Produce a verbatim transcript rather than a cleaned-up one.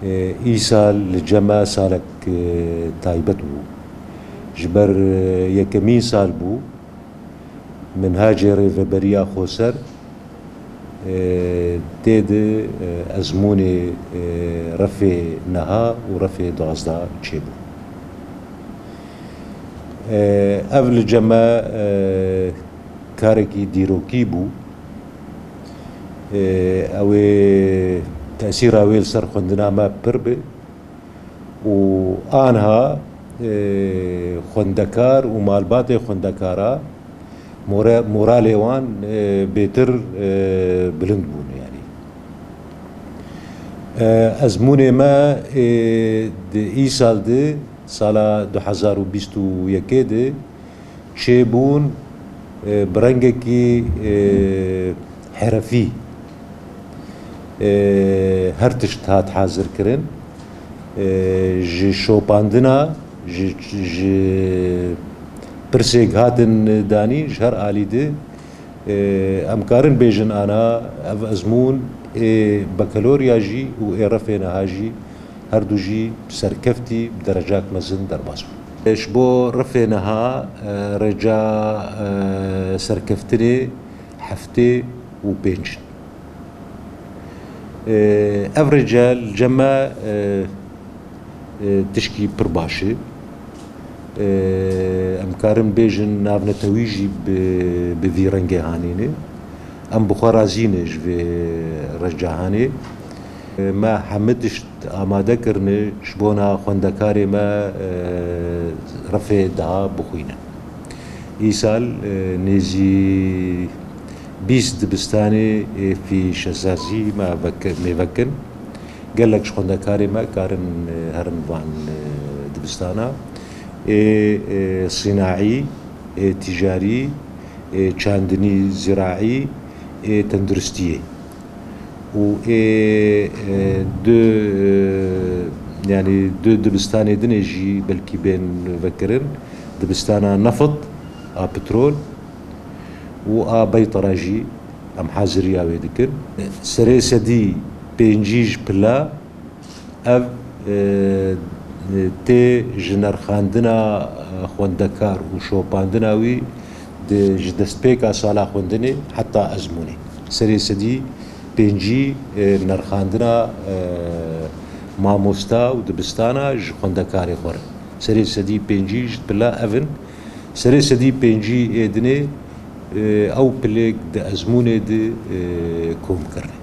E, Îsal li cem me salek, e, taybet bû. Ji ber, e, yekemîn sal bû, minhacê Rêveberiya Xweser, e, tê di, e, ezmûnê, e, refê neha û refê duwazdeh çêbû. E, ev li cem me, e, karekî dîrokî bû. E, ew ê tesîra wê li ser xwendina me pir be û anha, e, xwendekar û malbatê xwendekara more-, moralê wan, e, bêtir, e, bilind bûn, yanî. E, ezmûnê me, e, di îsal di sala du hezar û bîst û yekê de çêbûn, e, bi rengekî, e, herefî, e, her tişt hat hazirkirin. E, ji şopandina, ji, ji pirsêk hatin danîn, ji her alî de, e, em karin bêjin ana ev ezmûn ê bekelorya jî û ê refê neha jî her du jî serkeftî bi derecak mezin derbas bûn. Ji bo refê neha, e, rêca, e, serkeftinê heftê û pênc in. E, ev rêce li cem me, e, e, tişkî pir baş e. E, em karin bêjin navnetewî jî bi, bi vî rengê hanîne. Em bi xwe razî ne ji vê rêca hanê. E, me hemî tişt amade kirine ji bona xwendekarê me, e, refê daha bixwînin. Îsal, e, nêzî bîst dibistanê, e, fî şesazî me veke-, mêve kin. Gelek ji xwendekarê me karin, e, herin van, e, dibistana. Ê, e, sînaî, ê, tîcarî, ê, çandinî, ziraî, ê, tenduristiyê. Û ê, e, du, e, yanî du dibistanê dinê jî belkî bên vekirin. Dibistana nefit, a petrol û a beytara jî em haziriya wê dikin. Serê sedî pêncî ji pila ev, e, tê ji nerxandina, e, xwendekar û şopandina wî di, ji destpêka sala xwendinê heta ezmûnê. Serê sedî pêncî, e, nerxandina, e, mamosta û dibistana ji xwendekarê xwe re. Serê sedî pêncî ji pila ev in. Serê sedî pêncî ê dinê, e, ew pilêk di ezmûnê di, e, kom kirine.